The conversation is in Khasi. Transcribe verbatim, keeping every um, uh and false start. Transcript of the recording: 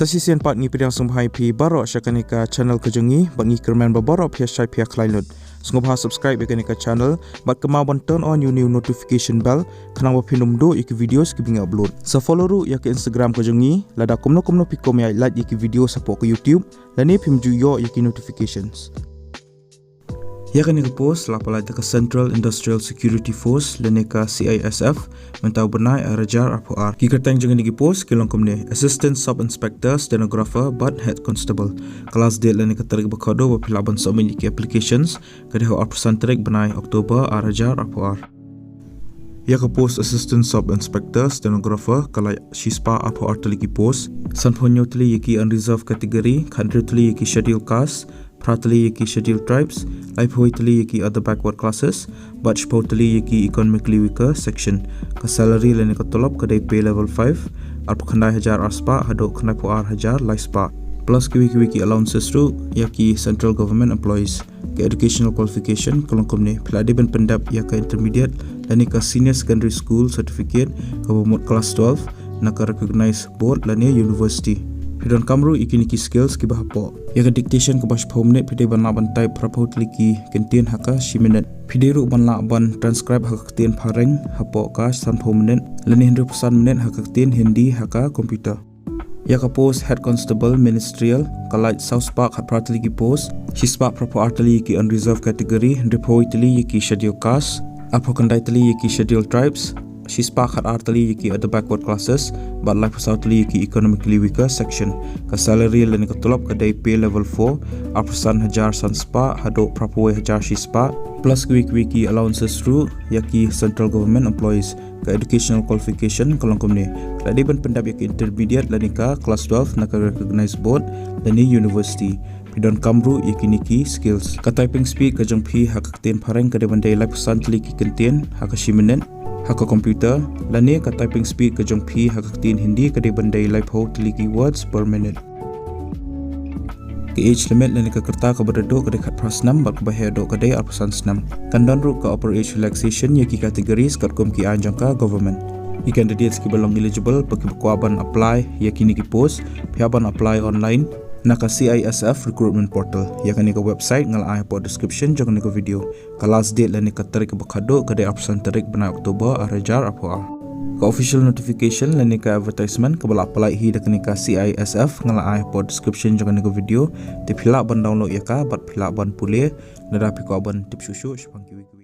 Sa shisien pat ngi pdiang sngewbha ïa phi baroh sha kane ka channel ka jong ngi, bad ngi kyrmen ba baroh phi ïa shait phi ïa khlaiñ lut. Sngewbha subscribe ïa kane ka channel, bad kynmaw ban turn on ïa une u notification bell, khnang ba phin ym duh ïa ki videos kiba ngi upload. Sa follow ruh ïa ka Instagram ka jong ngi, lada kumno kumno phi kwah ban ïa like ïa ki videos hapoh ka YouTube, lane phim ju ïoh ïa ki notifications. Ïa kane ka post la pynlait da ka Central Industrial Security Force lane ka C I S F, mynta u bnai ar hajar arphew ar. Ki kyrteng jong kine ki post ki long kumne: Assistant Sub Inspector Stenographer bad Head Constable. Ka last date lane ka tarik ba khatduh ba phi lah ban submit ïa ki applications ka dei ha u arphew san tarik bnai October ar hajar arphew ar. Ïa ka post Assistant Sub Inspector Stenographer ka lait shispah arphew ar tylli ki post. Sanphew hynñiew tylli ïa ki unreserved category, khathynriew tylli ïa ki Scheduled Caste, phra tylli ïa ki Scheduled Tribes, laiphew tylli ïa ki Other Backward Classes, bad shiphew tylli ïa ki Economically Weaker Section. Ka salary lane ka tulop ka dei pay level five, arphew khyndai hajar ar spah haduh khyndai phew ar hajar lai spah, plus kiwei kiwei ki allowances ruh ïa ki Central Government Employees. Ka educational qualification ka long kumne: phi la dei ban pyndep ïa ka intermediate lane ka senior secondary school certificate kaba mut class twelve na ka recognized board lane university. Phi donkam ruh ïa kine ki skills kiba hapoh: ïa ka dictation kaba shiphew minit phi dei ban lah ban type phraphew tylli ki kyntien ha ka shi minit. Phi dei ruh ban lah ban transcribe ha ka ktien Phareng hapoh ka sanphew minit, lane hynriewphew san minit ha ka ktien Hindi ha ka computer. Ïa ka post Head Constable Ministerial ka lait saw spah khatphra tylli ki post, shispah phraphew ar tylli ïa ki unreserved category, hynriewphew tylli ïa ki Scheduled Caste, arphew khyndai tylli ïa ki Scheduled Tribes, shispah khatar tylli ïa ki Other Backward Classes, bad laiphew saw tylli ïa ki Economically Weaker Section. Ka salary lane ka tulop ka dei pay level four, arphew san hajar san spah haduh phraphew wei hajar shi spah, plus kiwei kiwei ki allowances ruh ïa ki Central Government Employees. Ka educational qualification ka long kumne: phi la dei ban pyndep ïa ka intermediate lane ka class twelve na ka recognized board lane university. Phi donkam ruh ïa kine ki skills. Ka typing speed ka jong phi ha ka ktien Phareng ka dei ban dei laiphew san tylli ki kyntien ha ka shi minit ha ka computer, lane ka typing speed ka jong phi ha ka ktien Hindi ka dei ban dei laiphew tylli ki words per minute. Ka age limit lane ka rta kaba da duh ka dei khatphra snem bad kaba heh duh ka dei arphew san snem. Kan don ruh ka upper age relaxation ïa ki categories katkum ki aiñ jong ka government. Ki candidates kiba long eligible bad kiba kwah ban apply ïa kine ki post, phi hap ban apply online na ka C I S F recruitment portal. Ïa kane ka website nga la ai hapoh description jong kane ka video. Ka last date lane ka tarik kaba khatduh ka dei arphew san tarik bnai October ar hajar arphew ar. Ka official notification lane ka advertisement kaba la pynlait hi da kane ka C I S F nga la ai hapoh description jong kane ka video. Te phi lah ban download ïa ka bad phi lah ban pule lada phi kwah ban tip shuh shuh shaphang kiwei kiwei.